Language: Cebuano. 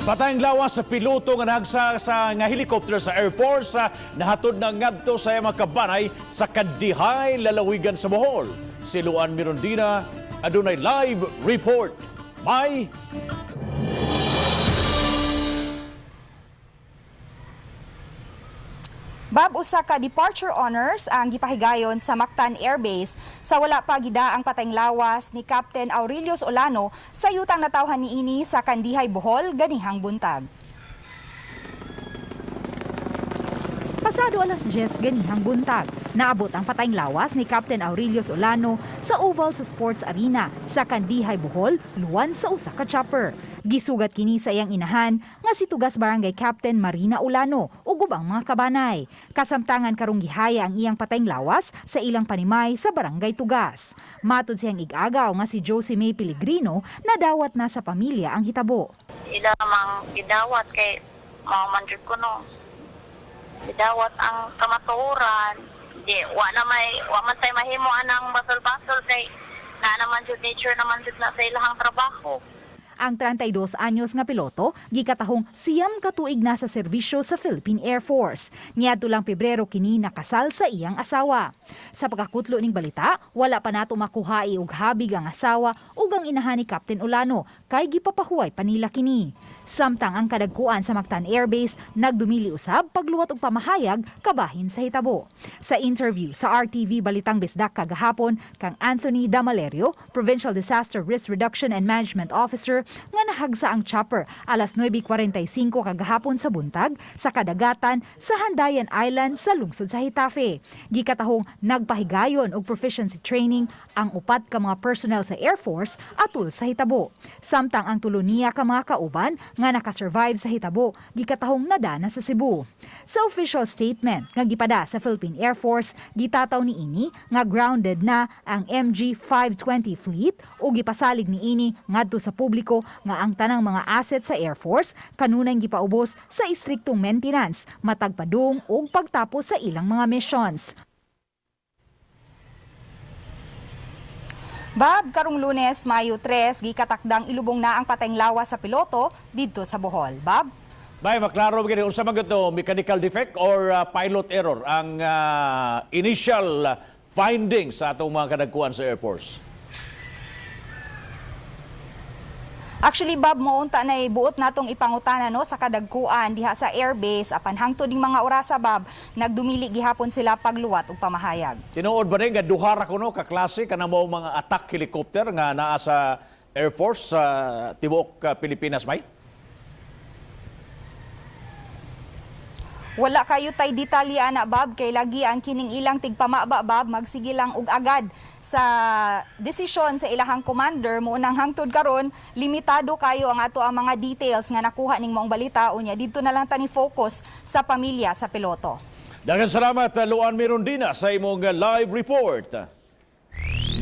Patayng lawas sa piloto nga nahagsa sa nga helicopter sa Air Force nahatod na ngadto sa iyang mga kabanay sa Kandihay, lalawigan sa Bohol. Si Luan Mirondina adunay live report. May Bob, usa ka departure honors ang gipahigayon sa Mactan Air Base sa wala pa gida ang patayng lawas ni Captain Aurelius Olano sa yutang natawhan niini sa Kandihay, Bohol ganihang buntag. Pasado alas 10 ganihang buntag, naabot ang patayng lawas ni Captain Aurelius Olano sa Oval sa Sports Arena sa Kandihay, Bohol, luwan sa usa ka chopper. Gisugat kini sa iyang inahan nga si Tugas Barangay Captain Marina Olano ug ubang mga kabanay. Kasamtangan karong gihaya ang iyang patayng lawas sa ilang panimay sa Barangay Tugas. Matud siyang igagaw nga si Josie May Piligrino, nadawat na sa pamilya ang hitabo. Ila mang gidawat kay mao man jud kuno. Gidawat ang kamatuoran. Di wa na may wa man tay mahimo anang basol-basol kay na naman jud nature naman jud na sa ilahang trabaho. Ang 32 anyos nga piloto gikatahong 9 ka tuig na sa serbisyo sa Philippine Air Force. Niadto lang Pebrero kini nakasal sa iyang asawa. Sa pagkakutlo ning balita, wala pa nato makuhai og habig ang asawa ug ang inahan ni Captain Olano kay gipapahuway pa nila kini. Samtang ang kadagkuan sa Mactan Air Base nagdumili usab pagluwat og pamahayag kabahin sa hitabo. Sa interview sa RTV Balitang Bisdak kagahapon kang Anthony Damalerio, Provincial Disaster Risk Reduction and Management Officer, nga nahagsa ang chopper alas 9:45 kagahapon sa buntag sa kadagatan sa Handayan Island sa lungsod sa Getafe. Gikatahong nagpahigayon og proficiency training ang upat ka mga personnel sa Air Force atul sa hitabo. Samtang ang tulo niya ka mga kauban nga nakasurvive sa hitabo gikatahong nadana sa Cebu. Sa official statement nga gipada sa Philippine Air Force, gitataw niini nga grounded na ang MG-520 fleet o gipasalig niini ngadto sa publiko nga ang tanang mga assets sa Air Force kanunay gipaubos sa istriktong maintenance matag padung ug pagtapos sa ilang mga missions. Bob, karong Lunes, Mayo 3, gikatakdang ilubong na ang patayng lawas sa piloto didto sa Bohol. Bob? Bay, maklaro ba gini unsa man gyud to, mechanical defect or pilot error ang initial findings sa atong mga kadagkuan sa Air Force? Actually, Bob, mounta na buot natong ipangutana, no, sa kadagkuan diha sa airbase apan hangtod ning mga orasa, Bob, nagdumili gihapon sila pagluwat og pamahayag. Tinuod ba ni nga duha ra kuno ka klase kana mao mga attack helicopter nga naa sa Air Force sa tibuok Pilipinas, May? Wala kayo tay detalye ana, Bob, kay lagi ang kining ilang tigpamaba, Bob, magsige lang og agad sa desisyon sa ilahang commander. Mo nang hangtod karon limitado kayo ang ato ang mga details nga nakuha ning maong balita. Unya didto na lang tani focus sa pamilya sa piloto. Daghang salamat, Luan Mirondina, sa imong live report.